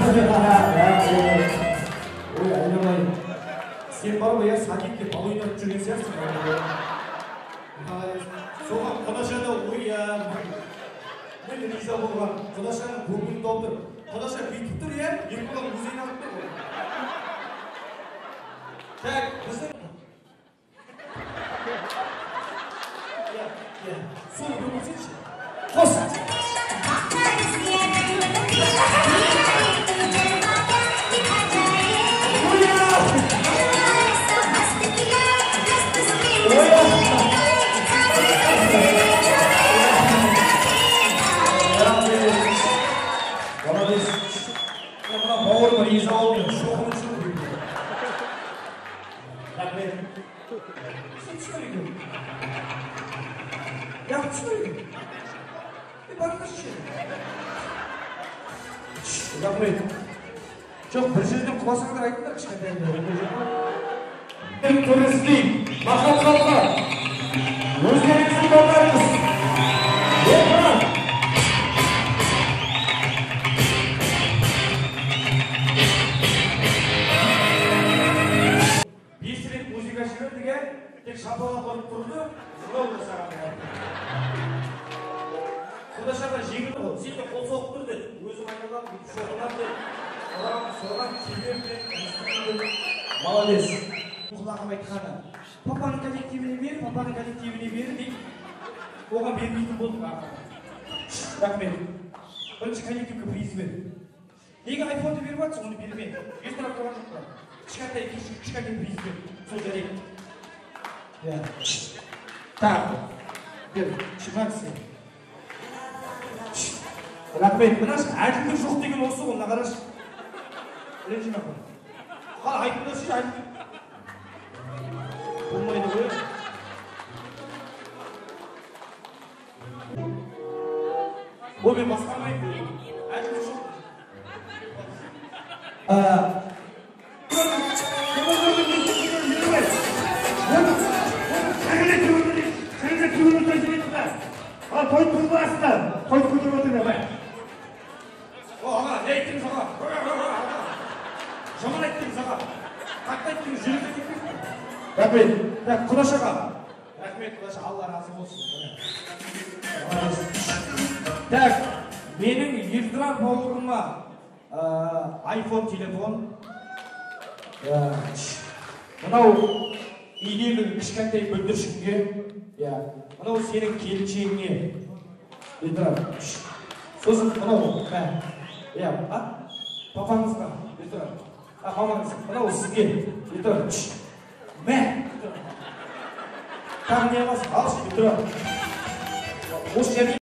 Ой, айналайын. Сен бар ғой, иә, садикте бал ойнатып жүрген сияқтысың. Соған құдашаны, ой, мен риза болған. Құдашаның көңілін толтырып. Құдаша бүйтіп тұр, иә, Еркебұлан өзі айналып тұр ғой. Так, біздің... Иә, соны бір көрсетші. Қос! Молодец. Мына бауырыма риза болдым. Шоқынып шығып. Рахмет. Сен түсінер екен. Яғып түсінер екен. Барыңдаршы. Рахмет. Жоқ, бір жерден құласаңдар айтыңдар кішкентай. Көріністей, мақал халқы, өздеріңіздің балдарыңыз. Экран. Бес рет музыка жібердік, ә? Тек шапалақ ұрып тұрды, мынау да саған. Құдашаға жеңіл ғой, сен де қол соғып тұр деді. Өзім айналам, бүйтіп шоқынам деді. Ұрам, соған тебем деді. Молодец. Құлағым айтқаны, папаның коллективіне бер, папаның коллективіне бер дейді. Оған бермейтін болдық ақыры. Рахмет. Бірінші коллективке приз бер. Неге айфонды беріп жатсың, оны берме. Естірап тұрған жоқ па? Кішкентай кішкентай приз бер. Сол жарайды. Иә. Так. Бер, шимаксы. Рахмет. Мынашы, әділдік жоқ деген осы ғой, мына қарашы. Ренжіме қой. Қара, айтыңдаршы, әділдік. Болмайды ғой. Ой, мен басқармаймын. Әділдік жоқ. Аға, не айттыңыз, аға? Жаман айттыңыз, аға. Қатты айттыңыз, жүрекке кетпейді. Рахмет. Так, құдаш аға. Рахмет, құдаша, Алла разы болсын. Так, менің Елдуран бауырыма iPhone телефон. Мынау үйдегі кішкентай бүлдіршінге, мынау сенің келіншегіңе. Елдуран. Сосын мынау, иә, папаңызға, Елдуран. Мамаңыз, мынау сізге, Елдуран. Мә! Тағы не аласың? Алшы, Елдуран. Осы жерде